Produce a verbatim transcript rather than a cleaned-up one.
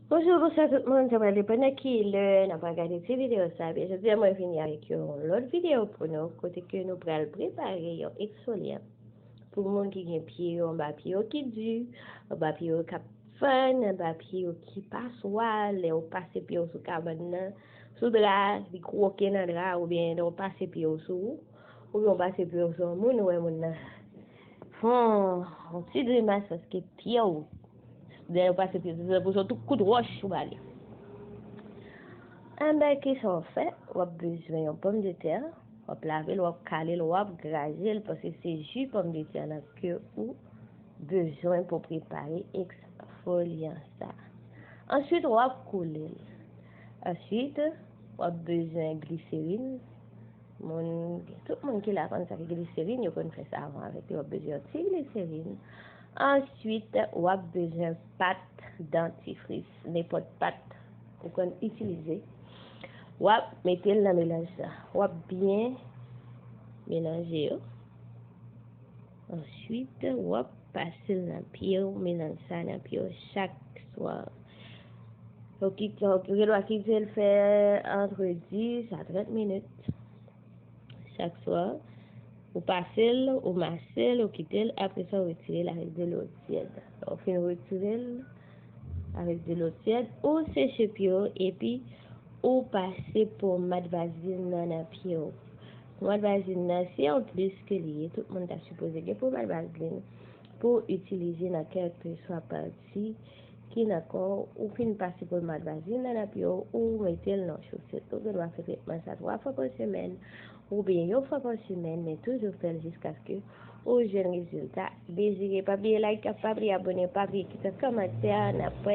Bonjou, bonswa tout moun, sa pral depann nan ki lè n ap gade ti videyo sa. Byen, jodi a mwen vini avèk yon lòt videyo pou nou, kote ke nou pral prepare yon eksfolyant pou moun ki gen pye yo anba pye yo ki di, anba pye yo k ap fann, anba pye yo ki pa swa, lè ou pase pye w sou kabann nan, sou dra, li kwoke nan dra, oubyen lè ou pase pye w sou, oubyen ou pase pye w sou yon moun, ou wè moun nan fè yon ti grimas paske pye w, dèyè ou pase pye w sou, se pou se tout kout wòch ou ba li. Enben, kisa w fè? W ap bezwen yon pòmdetè, w ap lave l, w ap kale l, w ap graje l, paske se ji pòmdetè nan ke ou bezwen pou prepare eksfolyan sa. Answit, w ap koule l. Answit, w ap bezwen gliserin. Moun, tout moun ki la konn sa ki gliserin, yo konn fè savon avèk li. W ap bezwen yon ti gliserin. Answit, w ap bezwen pat dantifris, nenpòt pat ou konn itilize. W ap mete l nan melanj la. W ap byen melanje yo. Answit, w ap pase l nan pye w, melanj sa nan pye w chak swa. Ou kite, ou gen dwa kite l fè antre dis a trant minit. Chak swa, ou pase l, ou mase l, ou kite l, apre sa, ou retire l avèk dlo tyèd. Lè ou fin retire l avèk dlo tyèd, ou seche pye w, epi ou pase pomad vazlin nan nan pye w. Pomad vazlin nan, se yon plis ke li ye. Tout moun ta sipoze gen pomad vazlin pou itilize nan kèlkeswa pati ki nan kò w. Ou fin pase pomad vazlin nan nan pye w, ou mete l nan choset. Ou gen dwa fè tretman sa twa fwa pa semèn, oubyen yon fwa pa semèn, men toujou fè l jiskaske ou jwenn rezilta dezire. Pa bliye like, pa bliye abòne, pa bliye kite kòmantè, n ap wè